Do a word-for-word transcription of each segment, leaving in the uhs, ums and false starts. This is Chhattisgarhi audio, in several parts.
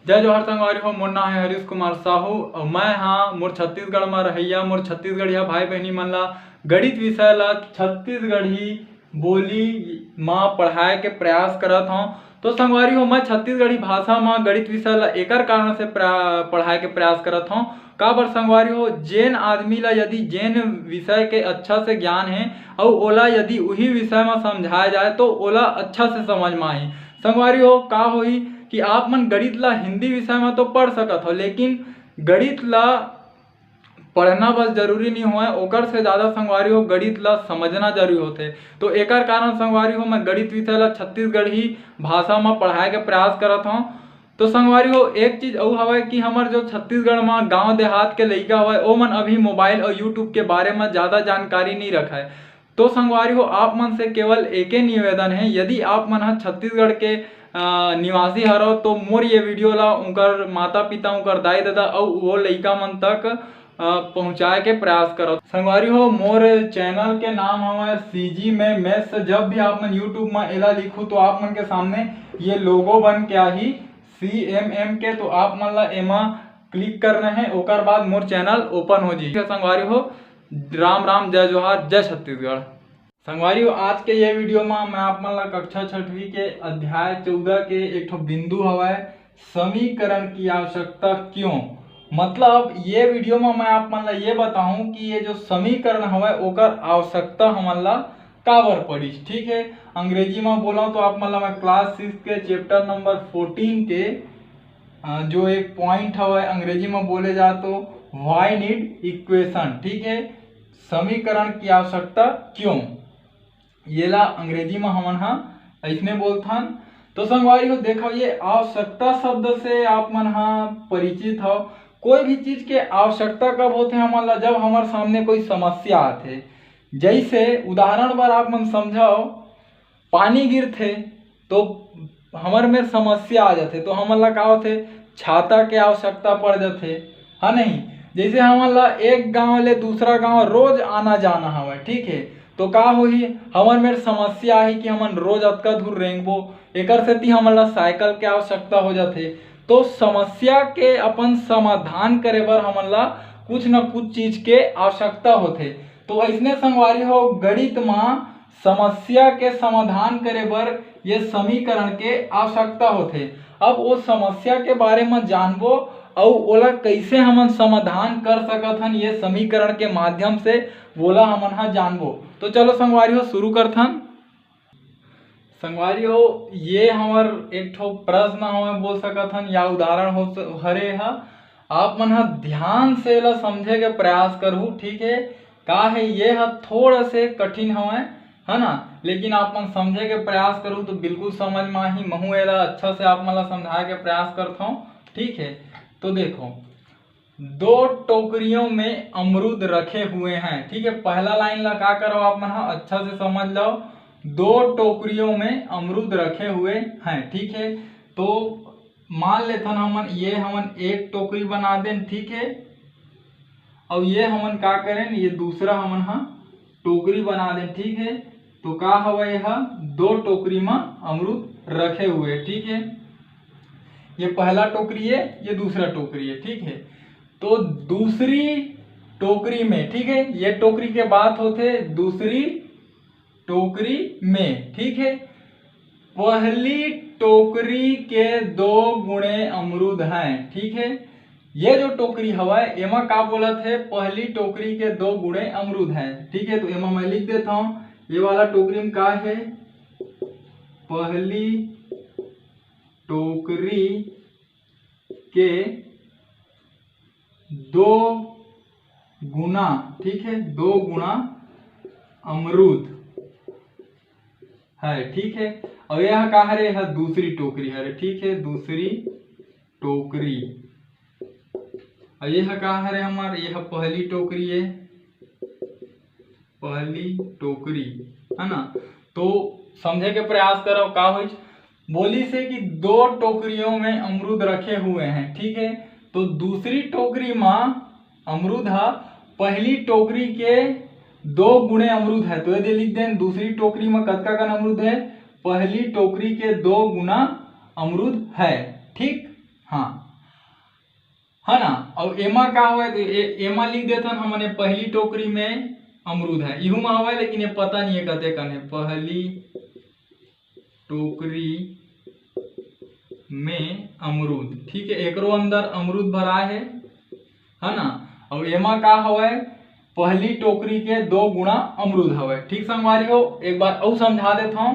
जय जोहार संगवारी हो, मोर नाम है हरीश कुमार साहू और मैं हाँ मोर छत्तीसगढ़ में रहैया, मोर छत्तीसगढ़िया भाई बहनी मन ला गणित विषय ला छत्तीसगढ़ी बोली मा पढ़ाए के प्रयास करत हौं। तो संगवारी हो, मैं छत्तीसगढ़ी भाषा मा गणित विषय ला एकर कारण से प्रा-, पढ़ाए के प्रयास करत हौं। काबर संगवारी हो, जेन आदमी ला यदि जेन विषय के अच्छा से ज्ञान है और ओला यदि उही विषय मा समझाया जाए तो ओला अच्छा से समझ मा आही। संगवारी हो, का होही कि आप मन गणित ला हिंदी विषय मा तो पढ़ सकत हो, लेकिन गणित ला पढ़ना बस जरूरी नहीं होय, ओकर से ज़्यादा संगवारी हो गणित ला समझना जरूरी होथे। तो एकर कारण संगवारी हो मैं गणित विषय ला छत्तीसगढ़ी भाषा मा पढ़ाए के प्रयास करत हौं। तो संगवारी हो, एक चीज अउ हवय कि हमर जो छत्तीसगढ़ मा गांव देहात के लइका हवय, ओमन अभी मोबाइल और YouTube के बारे मा ज़्यादा जानकारी नहीं रखय। तो संगवारी हो, आप मन से केवल एके निवेदन है, यदि आप मन ह छत्तीसगढ़ के, अ, निवासी हरव तो मोर ये वीडियो ला उनकर माता पिता, उनकर दाई ददा अउ वो लइका मन तक, अ, पहुँचाए के प्रयास करव। संगवारी हो, मोर चैनल के नाम हवय CG में Maths। जब भी आप मन YouTube में एला लिखू तो आप मन के सामने ये लोगो बन के आही CMM के, तो आप मन ला एमा क्लिक करना है, ओकर बाद मोर चैनल ओपन हो जाही। संगवारी हो, राम राम, जय जोहार, जय छत्तीसगढ़। संगवारी हो, आज के ये वीडियो में मैं आप मन ला कक्षा छठवीं के अध्याय चौदह के एक ठो बिंदु हवय, समीकरण की आवश्यकता क्यों। मतलब ये वीडियो में मैं आप मन ला ये बताऊं कि ये जो समीकरण हवय ओकर आवश्यकता हमन ला काबर पड़िस। ठीक है, अंग्रेजी में बोला तो आप मन ला मैं क्लास सिक्स के चैप्टर नंबर फोर्टीन के, अ, जो एक पॉइंट हवय अंग्रेजी में बोले जाए तो why need equation, ठीक है, समीकरण की आवश्यकता क्यों, येला अंग्रेजी में हमन हा ऐसने बोलथन। तो संगवारी हो, देखो, ये आवश्यकता शब्द से आप मन हा परिचित हो। कोई भी चीज के आवश्यकता कब होथे हमन ला? जब हमर सामने कोई समस्या आथे। जैसे उदाहरण बर आप मन समझो, पानी गिरथे तो हमर मेर समस्या आ जाथे, तो हमन ला का होथे? छाता के आवश्यकता पड़ जाथे, है नहीं? जैसे हमन ला एक गांव ले दूसरा गांव रोज आना जाना हवय, ठीक है, तो का होही? हमर मेर समस्या आही कि हमन रोज अतका दूर रेंगबो, एकर सेती हमन ला साइकिल के आवश्यकता हो जाथे। तो समस्या के अपन समाधान करे बर हमन ला कुछ न कुछ चीज के आवश्यकता होथे। तो ऐसने संगवारी हो, गणित मा समस्या के समाधान करे बर ये समीकरण के आवश्यकता होथे। अब वो समस्या के बारे म जानबो अउ ओला कैसे हमन समाधान कर सकत हन ये समीकरण के माध्यम से, वोला हमन ह जानबो। तो चलो संगवारी हो, शुरू करथन। संगवारी हो, ये हमर एक ठो प्रश्न हवय बोल सकत हन या उदाहरण हो स-, हरे ह। आप मन ह ध्यान से एला समझे के प्रयास करहू, ठीक है? का है, ये ह थोड़ा से कठिन हवय, है ना, लेकिन आप मन समझे के प्रयास करहू तो बिल्कुल समझ में आही। महू एला अच्छा से आप मन ला समझाए के प्रयास करथौं, ठीक है? तो देखो, दो टोकरियों में अमरूद रखे हुए हैं, ठीक है। पहला लाइन ला का करो आप मन ह, अच्छा से समझ लो, दो टोकरियों में अमरूद रखे हुए हैं, ठीक है। तो मान लेथन हमन, ये हमन एक टोकरी बना देन, ठीक है। और ये हमन का करेन, ये दूसरा हमन ह टोकरी बना देन, ठीक है। तो का हवय, यह दो टोकरी में अमरूद रखे हुए, ठीक है। ये पहला टोकरी है, ये दूसरा टोकरी है, ठीक है। तो दूसरी टोकरी में, ठीक है, ये टोकरी के बात होथे, दूसरी टोकरी में, ठीक है, पहली टोकरी के दो गुणे अमरूद हैं, ठीक है। ये जो टोकरी हवय, एमा का बोलत है, पहली टोकरी के दो गुणे अमरूद है, ठीक है। तो एमा मैं लिख देता हूँ, ये वाला टोकरी में का है, पहली टोकरी के दो गुना, ठीक है, दो गुना अमरूद है, ठीक है। और यह का हरे, यह दूसरी टोकरी हरे, ठीक है, दूसरी टोकरी। और यह का हरे हमार, यह पहली टोकरी है, पहली टोकरी, है ना। तो समझे के प्रयास करो का होइस। बोलिस हे कि दो टोकरियों में अमरूद रखे हुए हैं, ठीक है। तो दूसरी टोकरी में अमरूद हा पहली टोकरी के दो गुणे अमरूद है। तो ये दे लिख देन, दूसरी टोकरी में कतका कन अमरूद है, पहली टोकरी के दो गुना अमरूद है, ठीक। हाँ, है ना। अउ एमा का हवय, तो ए-, एमा लिख देथन हमन, ये पहली टोकरी में अमरूद है, इहू में हवय, लेकिन ये पता नहीं है कते कन है। पहली टोकरी में अमरूद, ठीक है, एकरो अंदर अमरूद भराए है, है ना। अउ एमा का हवय, पहली टोकरी के दो गुना अमरूद हवय। ठीक संगवारी हो, एक बार अउ समझा देत हौं।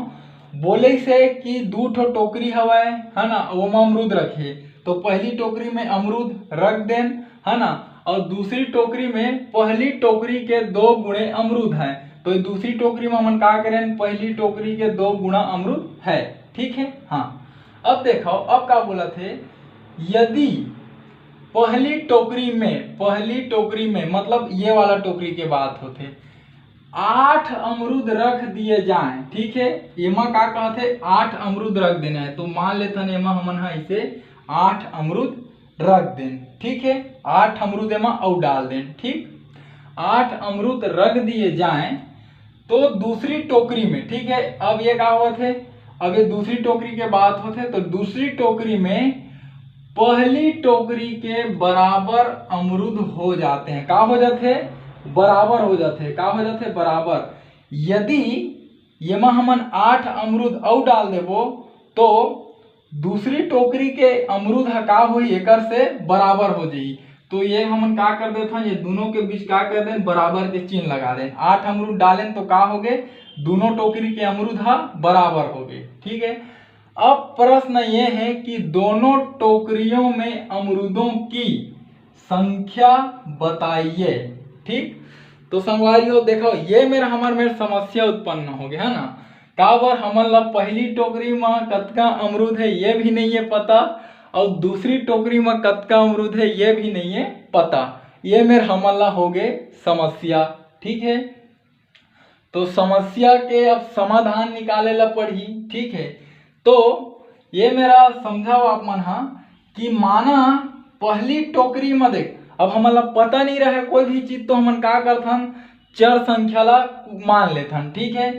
बोले से कि दू ठो टोकरी हवय, है ना, ओमा अमरूद रखे, तो पहली टोकरी में अमरूद रख देन, है ना, और दूसरी टोकरी में पहली टोकरी के दो गुणे अमरूद है, तो ये दूसरी टोकरी में हमन का करेन, पहली टोकरी के दो गुना अमरूद है। ठीक है, हाँ। अब देखो, अब का बोलत हे, यदि पहली टोकरी में, पहली टोकरी में मतलब ये वाला टोकरी के बात होथे, आठ अमरूद रख दिए जाए, ठीक है, एमा का कहत हे, आठ अमरूद रख देना है। तो मान लेथन एमा हमन ह इसे आठ अमरूद रख देन, ठीक है, आठ अमरूद एमा अउ डाल देन, ठीक, आठ अमरूद रख दिए जाए। तो दूसरी टोकरी में, ठीक है, अब ये का होत हे, अब ये दूसरी टोकरी के बात होत हे, तो दूसरी टोकरी में पहली टोकरी के बराबर अमरूद हो जाते हैं। का हो जाते? बराबर हो जाते हैं। का हो जाते? बराबर। यदि येमा हमन आठ अमरूद अउ डाल देबो, तो दूसरी टोकरी के अमरूद ह का होही, एकर से बराबर हो जाही। तो ये हमन का कर देथन, ये दोनों के बीच का कर देन, बराबर के चिन्ह लगा देन। आठ अमरूद डालेन तो का हो गे, दोनों टोकरी के अमरूद ह बराबर हो गे। ठीक है, अब प्रश्न ये है कि दोनों टोकरियों में अमरूदों की संख्या बताइए। ठीक, तो संगवारी हो, देखो, ये मेर हमर मेर समस्या उत्पन्न हो गया है ना। काबर हमन ला पहली टोकरी म कतका अमरूद है ये भी नहीं है पता, और दूसरी टोकरी म कतका अमरूद है ये भी नहीं है पता। ये मेर हमन ला हो गए समस्या। ठीक है, तो समस्या के अब समाधान निकाले ला पड़ही। ठीक है, तो ये मेर समझाओ आप मन हा कि माना पहली टोकरी म देख, अब हमन ला पता नहीं रहे कोई भी चीज, तो हमन का करथन, चर संख्या ला मान लेथन। ठीक है,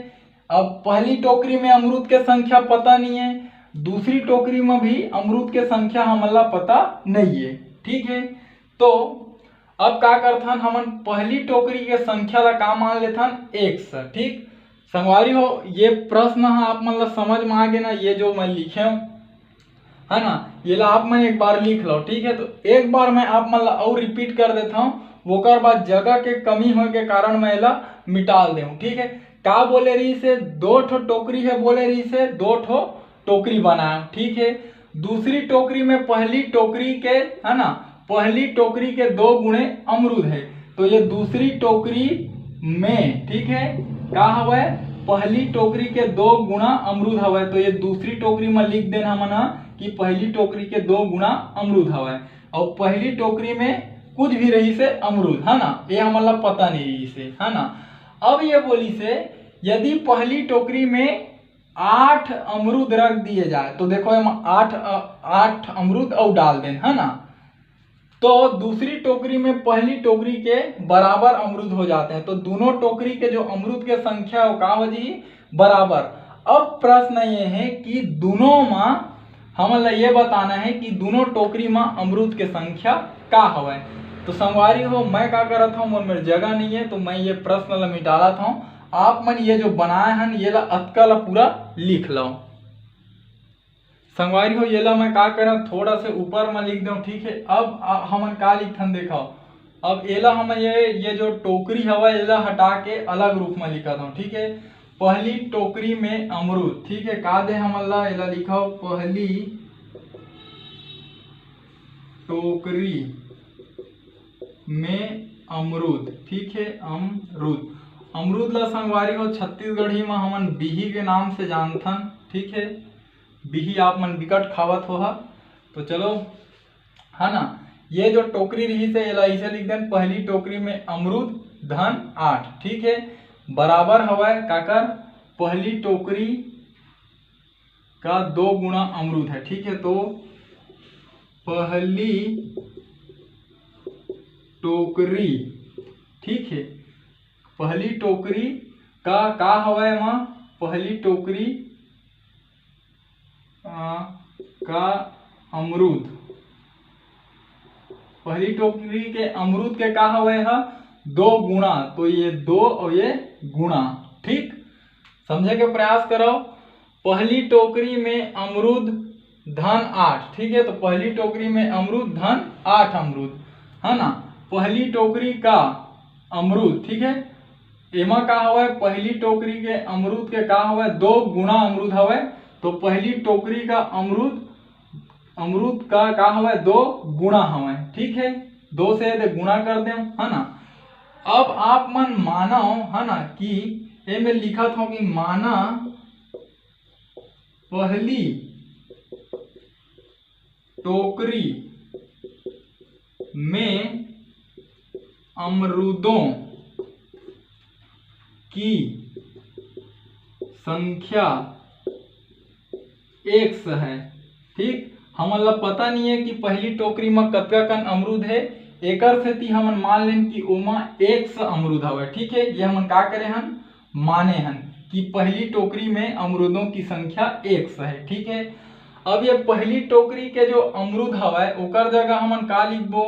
अब पहली टोकरी में अमरूद के संख्या पता नहीं है, दूसरी टोकरी में भी अमरूद के संख्या हमन ला पता नहीं है। ठीक है, तो अब का करथन, हमन पहली टोकरी के संख्या ला का मान लेथन, एक्स। ठीक, संगवारी हो, ये प्रश्न ह आप मन ला समझ में आ गे ना, ये जो मैं लिखे हूँ, है ना, ये ला आप मन एक बार लिख लो। ठीक है, तो एक बार मैं आप मन ला अउ रिपीट कर देता हूँ, ओकर बाद जगह के कमी होए के कारण मैं एला मिटाल देहूँ। ठीक है, का बोले रहिस हे, दो ठो टोकरी है बोले रहिस हे, दो ठो टोकरी बनाए। ठीक है, दूसरी टोकरी में पहली टोकरी के, है ना, पहली टोकरी के दो गुणे अमरूद है, तो ये दूसरी टोकरी में, ठीक है, का हवय, पहली टोकरी के दो गुणा अमरूद हवय, तो ये दूसरी टोकरी में लिख देन हमन ह कि पहली टोकरी के दो गुणा अमरूद हवय। और पहली टोकरी में कुछ भी रहिस हे अमरूद, है ना, ये हमन ला पता नहीं रहिस हे, है ना। अब ये बोलिस हे, यदि पहली टोकरी में आठ अमरूद रख दिए जाए, तो देखो, एमा आठ, अ, आठ अमरूद अउ डाल देन, है ना, तो दूसरी टोकरी में पहली टोकरी के बराबर अमरूद हो जाते हैं। तो दोनों टोकरी के जो अमरूद के संख्या हो, का हो जी, बराबर। अब प्रश्न ये है कि दोनों में हमन ला ये बताना है कि दोनों टोकरी में अमरूद के संख्या का हवय। तो संगवारी हो, मैं का करत हूँ, मोर मेर जगह नहीं है, तो मैं ये प्रश्न ला मिटालत हूँ। आप मन ये जो बनाए हन, ये ला अतका ला पूरा लिख लो। संगवारी हो, ये ला मैं का करत हूँ, थोड़ा से ऊपर में लिख दूँ। ठीक है, अब हमन का लिखथन, देखो, अब एला हम ये, ये जो टोकरी हवय, एला हटा के अलग रूप में लिखत हूँ। ठीक है, पहली टोकरी में अमरूद। ठीक है, का दे हमन ला, एला लिखो, पहली टोकरी में अमरूद। ठीक है, अमरूद, अमरूद ला संगवारी हो, छत्तीसगढ़ी में हमन बिही के नाम से जानथन। ठीक है, बिही आप मन बिकट खावत हो हा। तो चलो, है ना, ये जो टोकरी रहिस हे, एला ऐसे लिख देन, पहली टोकरी में अमरूद धन आठ। ठीक है, बराबर हवय काकर, पहली टोकरी का दो गुणा अमरूद है। ठीक है, तो पहली टोकरी, ठीक है, पहली टोकरी का का हवय, एमा पहली टोकरी का अमरूद, पहली टोकरी के अमरूद के का हवय ह? दो गुणा। तो ये दो और ये गुणा, ठीक, समझे के प्रयास करो। पहली टोकरी में अमरूद धन आठ, ठीक है, तो पहली टोकरी में अमरूद धन आठ अमरूद, है ना। पहली टोकरी का अमरूद, ठीक है, एमा का हवय, पहली टोकरी के अमरूद के का हवय, दो गुणा अमरूद हवय। तो पहली टोकरी का अमरूद, अमरूद का का हवय, दो गुणा हवय, ठीक है, दो से यदि गुणा कर देव, है ना। अब आप मन मानव, है ना, कि एमे लिखत हो कि माना पहली टोकरी में अमरूदों की संख्या एक्स है, ठीक। हमन ला पता नहीं है कि पहली टोकरी में कतका कन अमरूद है, एकर सेती हमन मान लेन कि ओमा एक्स अमरूद हवय, ठीक है। ये हमन का करे हन, माने हन कि पहली टोकरी में अमरूदों की संख्या एक्स है, ठीक है। अब ये पहली टोकरी के जो अमरूद हवय, ओकर जगह हमन का लिखबो,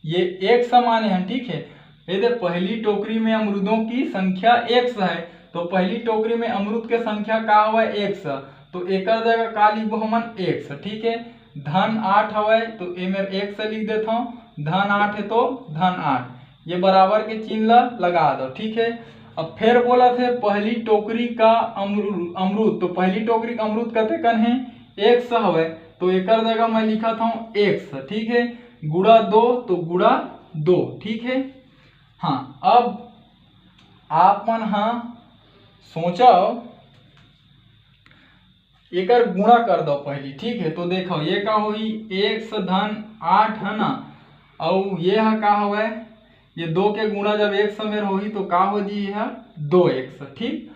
ये एक्स माने हन, ठीक है। ये दे, पहली टोकरी में अमरूदों की संख्या एक्स है, तो पहली टोकरी में अमरूद के संख्या का हवय, एक्स। तो एकर जगह का लिखबो हमन, एक्स, ठीक है। धन आठ हवय, तो एमेर एक्स लिख देथव, धन आठ है तो धन आठ, ये बराबर के चिन्ह ला लगा दो, ठीक है। अब फिर बोलत हे पहली टोकरी का अमरू-, अमरूद, तो पहली टोकरी का अमरूद कते कन है, एक्स हवय, तो एकर जगह मैं लिखत हूँ एक्स, ठीक है, गुणा दो, तो गुणा दो, ठीक है। हाँ, अब आप मन हा सोचव, एकर गुणा कर दो पहली, ठीक है। तो देखो, ये का होही, एक्स धन आठ है ना, अउ ये हा का हवय, ये दो के गुणा जब एक्स मेर होही तो का हो जी, ये हा दो एक्स, ठीक।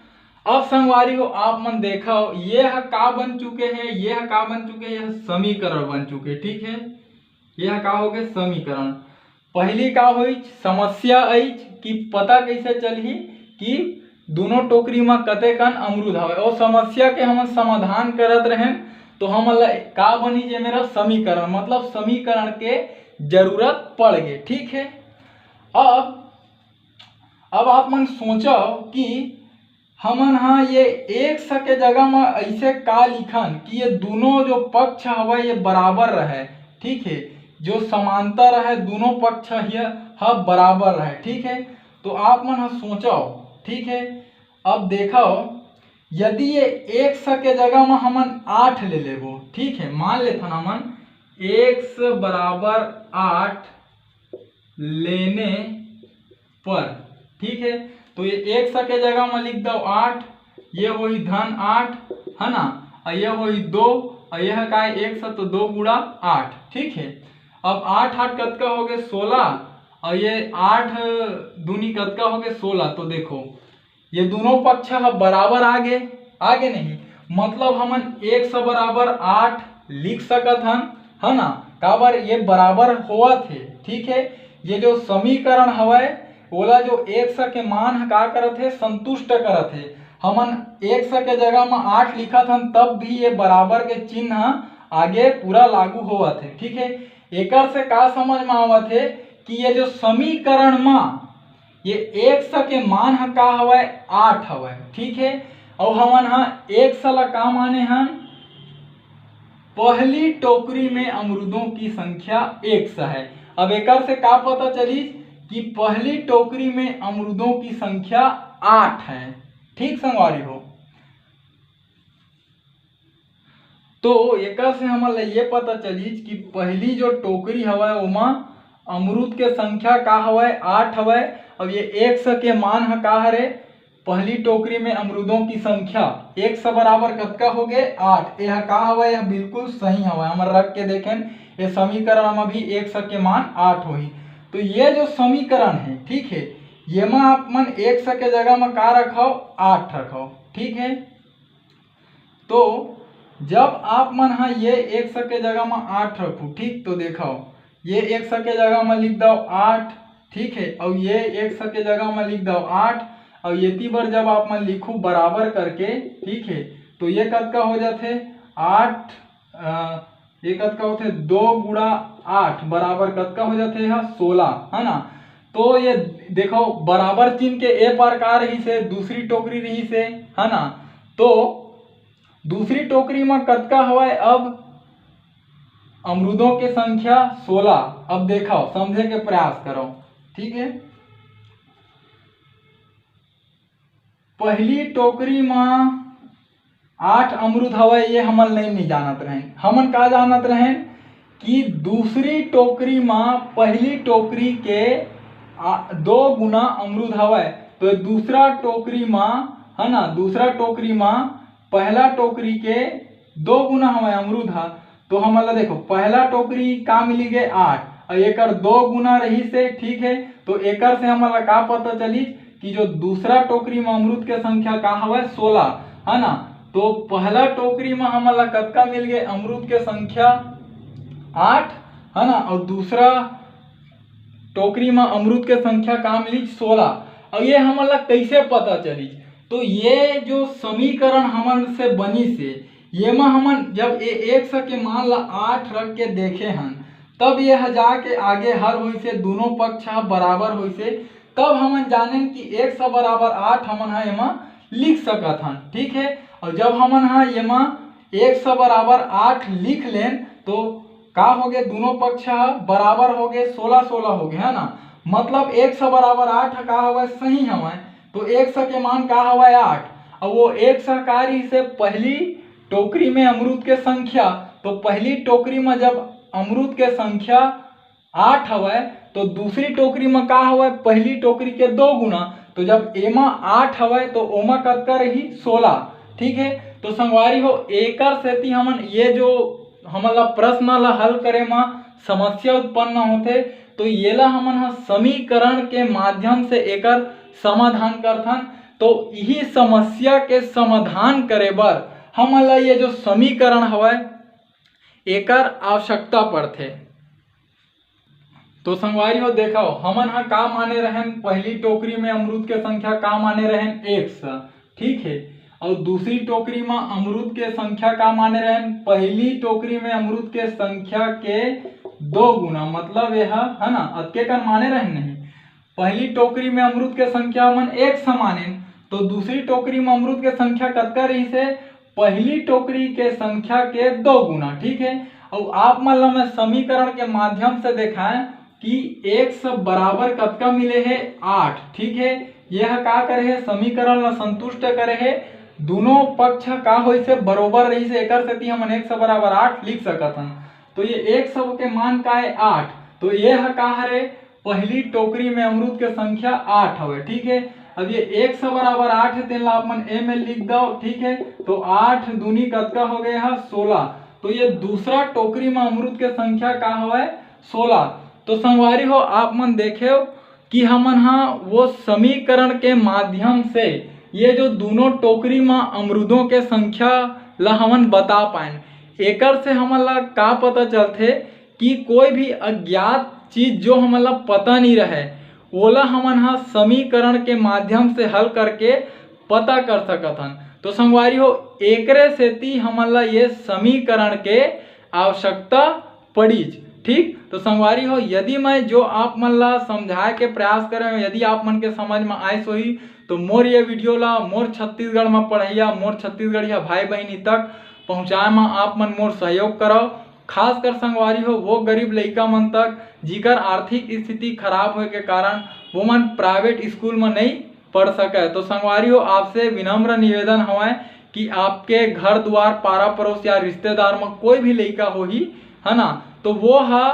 अब संगवारी हो, आप मन देखो, ये हा का बन चुके हे, ये हा का बन चुके हे, ये हा समीकरण बन चुके, ठीक है। ये हा का हो गए, समीकरण। पहली का होइच, समस्या आइच कि पता कैसे चलही कि दोनों टोकरी में कते कन अमरूद हवे, और समस्या के हमन समाधान करत रहेन, तो हमन ला का बनी, जे मेरा समीकरण, मतलब समीकरण के जरूरत पड़ गए, ठीक है। अब, अब आप मन सोचो कि हमन हा ये एक्स के जगह म ऐसे का लिखन कि ये दोनों जो पक्ष हवय, ये बराबर रहे, ठीक है, जो समांतर रहे, दोनों पक्ष ये ह बराबर रहे, ठीक है। तो आप मन हा सोचो, ठीक है। अब देखो, यदि ये एक्स के जगह म हमन आठ ले लेबो, ठीक है, मान लेथन हमन एक्स बराबर आठ लेने पर, ठीक है। तो ये एक्स के जगह में लिख दो आठ, ये होही धन आठ, है ना, और ये होही दो, और ये है का है, एक्स, तो दो गुणा आठ, ठीक है। अब आठ आठ कतका हो गए, सोलह, और ये आठ दूनी कतका हो गए, सोलह। तो देखो, ये दोनों पक्ष ह बराबर आ गे, आ गे नहीं, मतलब हमन एक्स बराबर आठ लिख सकत हन, है ना, काबर ये बराबर होवत हे, ठीक है। ये जो समीकरण हवय, ओला जो एक्स के मान ह का करत हे, संतुष्ट करत हे। हमन एक्स के जगह म आठ लिखत हन, तब भी ये बराबर के चिन्ह ह आगे पूरा लागू होवत हे, ठीक है। एकर से का समझ में आवत हे कि ये जो समीकरण म ये एक्स के मान ह का हवय, आठ हवय, ठीक है। अउ हमन ह एक्स ला का माने हन, पहली टोकरी में अमरूदों की संख्या एक्स है। अब एकर से का पता चलिस कि पहली टोकरी में अमरूदों की संख्या आठ है, ठीक संगवारी हो। तो एकर से हमन ला ये पता चलिस कि पहली जो टोकरी हवय, ओमा अमरूद के संख्या का हवय, आठ हवय। अब ये एक्स के मान ह का हरे, पहली टोकरी में अमरूदों की संख्या, एक्स बराबर कतका हो गए, आठ। यह का हवय, यह बिल्कुल सही हवय। हमन रख के देखेन, ये समीकरण में भी एक्स के मान आठ होही। तो ये जो समीकरण है, ठीक है, ये में आप मन एक्स के जगह में का रखव, आठ रखव, ठीक है। तो जब आप मन हा ये एक्स के जगह में आठ रखू, ठीक, तो देखो, ये एक्स के जगह में लिख दो आठ, ठीक है, और ये एक्स के जगह में लिख दो आठ, और ये ती बर जब आप मन लिखू बराबर करके, ठीक है, तो ये कतका हो जाथे, आठ, अ, ये कतका होथे? दो गुणा आठ बराबर कतका हो जाथे? यह सोलह, है ना। तो ये देखो, बराबर चिन्ह के ए पार का रहिस हे? दूसरी टोकरी रहिस हे, है ना। तो दूसरी टोकरी में कतका हवय? अब अमरूदों के संख्या सोलह। अब देखो, समझे के प्रयास करो, ठीक है। पहली टोकरी में आठ अमरूद हवय, ये हमन नहीं, नहीं जानत रहेन। हमन का जानत रहेन कि दूसरी टोकरी में पहली टोकरी के आ, दो गुना अमरूद हवय, तो दूसरा टोकरी में, है ना, दूसरा टोकरी में पहला टोकरी के दो गुना हवय अमरूद ह। तो हमन ला देखो, पहला टोकरी का मिली गे? आठ, और एकर दो गुना रहिस हे, ठीक है। तो एकर से हमन ला का पता चलिस कि जो दूसरा टोकरी में अमरूद के संख्या का हवय? सोलह, है ना। तो पहला टोकरी में हमन ला कतका मिल गे? अमरूद के संख्या आठ, है ना, और दूसरा टोकरी में अमरूद के संख्या का मिलिस? सोलह। और ये हमन ला कैसे पता चलिस? तो ये जो समीकरण हमन से बनिस हे, ये में हमन जब ए एक्स के मान ला आठ रख के देखे हन, तब ये ह जाके आगे हल होइस हे, दोनों पक्ष ह बराबर होइस हे, तब हमन जानेन कि एक्स बराबर आठ हमन ह एमा लिख सकत हन, ठीक है। और जब हमन ह एमा एक्स बराबर आठ लिख लेन, तो का हो गे? दोनों पक्ष ह बराबर हो गे, सोलह सोलह हो गे, है ना। मतलब एक्स बराबर आठ ह का हवय? सही हवय। तो एक्स के मान का हवय? आठ। अब वो एक्स ह का रहिस हे? पहली टोकरी में अमरूद के संख्या। तो पहली टोकरी में जब अमरूद के संख्या आठ हवय, तो दूसरी टोकरी में का हवय? पहली टोकरी के दो गुना। तो जब एमा आठ हवय, तो ओमा कतका रही? सोलह, ठीक है। तो संगवारी हो, एकर सेती हमन ये जो हमन ला प्रश्न ला हल करे म समस्या उत्पन्न होथे, तो येला हमन ह समीकरण के माध्यम से एकर समाधान करथन। तो इही समस्या के समाधान करे बर हमन ला ये जो समीकरण हवय, एकर आवश्यकता पड़थे। तो संगवारी हो, देखो, हमन ह का माने रहेन, पहली टोकरी में अमरूद के संख्या का माने रहेन? एक्स, ठीक है। और दूसरी टोकरी में अमरूद के संख्या का माने रहेन? पहली टोकरी में अमरूद के संख्या के दो गुना, मतलब ये ह, है ना, अतके कन माने रहेन नहीं। पहली टोकरी में अमरूद के संख्या हमन एक्स मानेन, तो दूसरी टोकरी में अमरूद के संख्या कतका रहिस हे? पहली टोकरी के संख्या के दो गुना, ठीक है। और आप मन ला मैं समीकरण के माध्यम से देखाएं कि एक्स बराबर कतका मिले हे? आठ, ठीक है। यह का करे हे? समीकरण ला संतुष्ट करे हे। दोनों पक्ष का होइस हे? बरोबर रहिस हे, एकर सेती हमन एक्स बराबर आठ लिख सकत हन। तो ये एक्स के मान का है? आठ। तो ये ह का हरे? पहली टोकरी में अमरूद के संख्या आठ हवे, ठीक है। अब ये एक्स बराबर आठ है, तेन ला आप मन ए में लिख दो, ठीक है। तो आठ दूनी कतका हो गए है? सोलह। तो ये दूसरा टोकरी में अमरूद के संख्या का हवे? सोलह। तो संगवारी हो, आप मन देखेव कि हमन हा वो समीकरण के माध्यम से ये जो दोनों टोकरी में अमरूदों के संख्या ला हमन बता पाएन। एकर से हमन ला का पता चलथे कि कोई भी अज्ञात चीज जो हमन ला पता नहीं रहे, ओला हमन हा समीकरण के माध्यम से हल करके पता कर सकत हन। तो संगवारी हो, एकरे सेती हमन ला ये समीकरण के आवश्यकता पड़ीच। ठीक, तो संगवारी हो, यदि मैं जो आप मन ला समझाए के प्रयास करे हूँ, यदि आप मन के समझ में आइस होही, तो मोर ये वीडियो ला मोर छत्तीसगढ़ में पढ़ैया, मोर छत्तीसगढ़िया भाई बहिनी तक पहुँचाए में आप मन मोर सहयोग करव। खासकर संगवारी हो, वो गरीब लइका मन तक, जिकर आर्थिक स्थिति खराब होए के कारण वो मन प्राइवेट स्कूल में नहीं पढ़ सके। तो संगवारी हो, आपसे विनम्र निवेदन हवय कि आपके घर दुआर, पारा पड़ोस या रिश्तेदार में कोई भी लइका होही, है ना, तो वो हा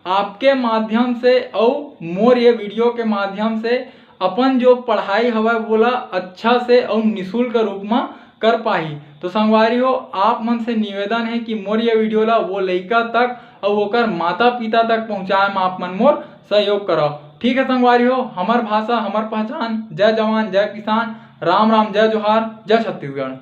आपके माध्यम से अउ मोर ये वीडियो के माध्यम से अपन जो पढ़ाई हवय, वोला अच्छा से अउ निशुल्क रूप में कर पाही। तो संगवारी हो, आप मन से निवेदन है कि मोर ये वीडियो ला वो लइका तक अउ ओकर माता पिता तक पहुँचाए में आप मन मोर सहयोग करव। ठीक है संगवारी हो, हमर भाषा, हमर पहचान। जय जवान, जय किसान, राम राम, जय जोहार, जय छत्तीसगढ़।